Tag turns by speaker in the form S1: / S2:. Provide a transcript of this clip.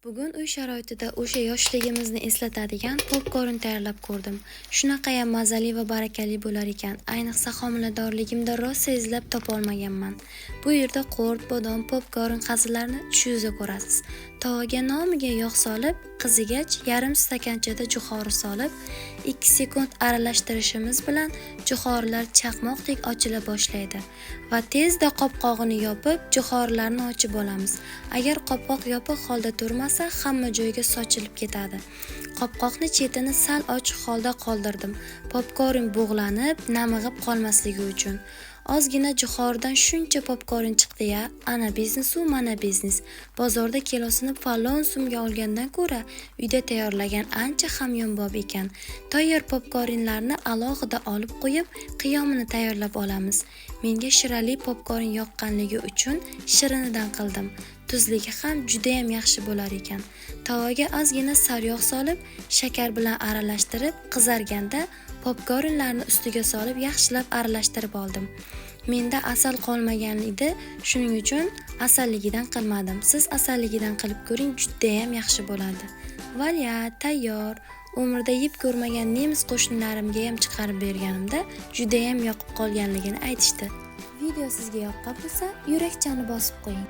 S1: Bugun uy sharoitida o'sha yoshligimizni eslatadigan popkorn tayyorlab ko'rdim. Shunaqayam mazali va barakali bo'lar ekan. Ayniqsa homiladorligimda rosa izlab topolmaganman. Bu yerda qo'rt, bodom, popkorn qazilarni tushingizda ko'rasiz. Tovaga nomiga yog' solib, qizigach yarim stakanchada jo'xori solib, 2 sekund aralashtirishimiz bilan jo'xorilar chaqmoqdek ochila boshlaydi va tezda qopqog'ini yopib, jo'xorilarni ochib olamiz. Agar qopqoq yopiq holda turmasa, hamma joyga sochilib ketadi. Qopqoqni chetini sal ochiq holda qoldirdim. Popkorn bug'lanib, namig'ib qolmasligi uchun. Ozgina jo'xoridan shuncha popkorn chiqdi-ya, ana biznes-u, mana biznes. Bozorda kilosini falon so'mga olgandan ko'ra, uyda tayyorlagan ancha hamyonbop ekan. Tayyor popkornlarni alohida olib qo'yib, qiyomini tayyorlab olamiz. Menga shirali popkorn yoqqanligi uchun shirinidan qildim. Tuzligi ham judayam yaxshi bo'lar ekan. Tovaga ozgina sariyog' solib, shakar bilan aralashtirib, qizarganda popkornlarni ustiga solib yaxshilab aralashtirib oldim. Menda asal qolmagan edi, shuning uchun asalligidan qilmadim. Siz asalligidan qilib ko'ring, judayam yaxshi bo'ladi. Valya, tayyor. Umrda yeb ko'rmagan nemis qo'shnilarimga ham chiqarib berganimda judayam yoqib qolganligini aytishdi. Video sizga yoqqan bo'lsa, yurakchani bosib qo'ying.